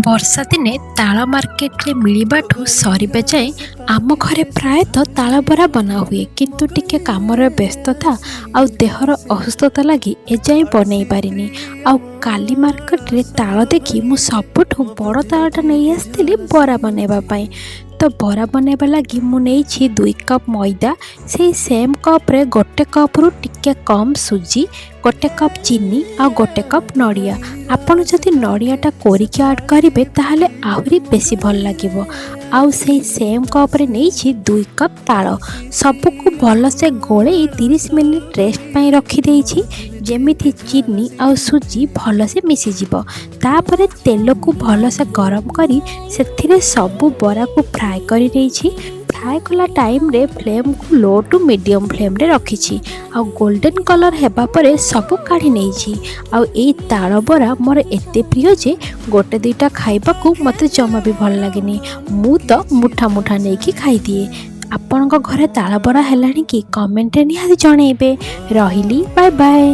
ବର୍ଷା ଦିନେ ତାଳ ମାର୍କେଟରେ ମିଳିବାଠୁ ସରିବା ଯାଏଁ ଆମ ଘରେ ପ୍ରାୟତଃ ତାଳ ବରା ବନାହୁଏ। କିନ୍ତୁ ଟିକେ କାମର ବ୍ୟସ୍ତତା ଆଉ ଦେହର ଅସୁସ୍ଥତା ଲାଗି ଏଯାଏଁ ବନେଇ ପାରିନି। ଆଉ କାଲି ମାର୍କେଟରେ ତାଳ ଦେଖି ମୁଁ ସବୁଠୁ ବଡ଼ ତାଳଟା ନେଇ ଆସିଥିଲି ବରା ବନେଇବା ପାଇଁ। ତ ବରା ବନେଇବା ଲାଗି ମୁଁ ନେଇଛି 2 କପ୍ ମଇଦା, ସେଇ ସେମ୍ କପ୍ରେ ଗୋଟେ କପ୍ରୁ ଟିକେ କମ୍ ସୁଜି, ଗୋଟେ କପ୍ ଚିନି ଆଉ ଗୋଟେ କପ୍ ନଡ଼ିଆ। ଆପଣ ଯଦି ନଡ଼ିଆଟା କୋରିକି ଆଡ଼୍ କରିବେ, ତାହେଲେ ଆହୁରି ବେଶୀ ଭଲ ଲାଗିବ। ଆଉ ସେଇ ସେମ୍ କପ୍ରେ ନେଇଛି 2 କପ୍ ତାଳ। ସବୁକୁ ଭଲସେ ଗୋଳେଇ 30 ମିନିଟ୍ ରେଷ୍ଟ ପାଇଁ ରଖିଦେଇଛି, ଯେମିତି ଚିନି ଆଉ ସୁଜି ଭଲସେ ମିଶିଯିବ। ତାପରେ ତେଲକୁ ଭଲସେ ଗରମ କରି ସେଥିରେ ସବୁ ବରାକୁ ଫ୍ରାଏ କରି ନେଇଛି। ଫ୍ରାଏ କଲା ଟାଇମ୍ରେ ଫ୍ଲେମ୍କୁ ଲୋ ଟୁ ମିଡ଼ିୟମ୍ ଫ୍ଲେମ୍ରେ ରଖିଛି ଆଉ ଗୋଲ୍ଡେନ୍ କଲର୍ ହେବା ପରେ ସବୁ କାଢ଼ି ନେଇଛି। ଆଉ ଏଇ ତାଳ ବରା ମୋର ଏତେ ପ୍ରିୟ ଯେ ଗୋଟେ ଦୁଇଟା ଖାଇବାକୁ ମୋତେ ଜମା ବି ଭଲ ଲାଗେନି। ମୁଁ ତ ମୁଠା ମୁଠା ନେଇକି ଖାଇଦିଏ। ଆପଣଙ୍କ ଘରେ ତାଳ ବରା ହେଲାଣି କି? କମେଣ୍ଟରେ ନିହାତି ଜଣେଇବେ। ରହିଲି, ବାଏ ବାଏ।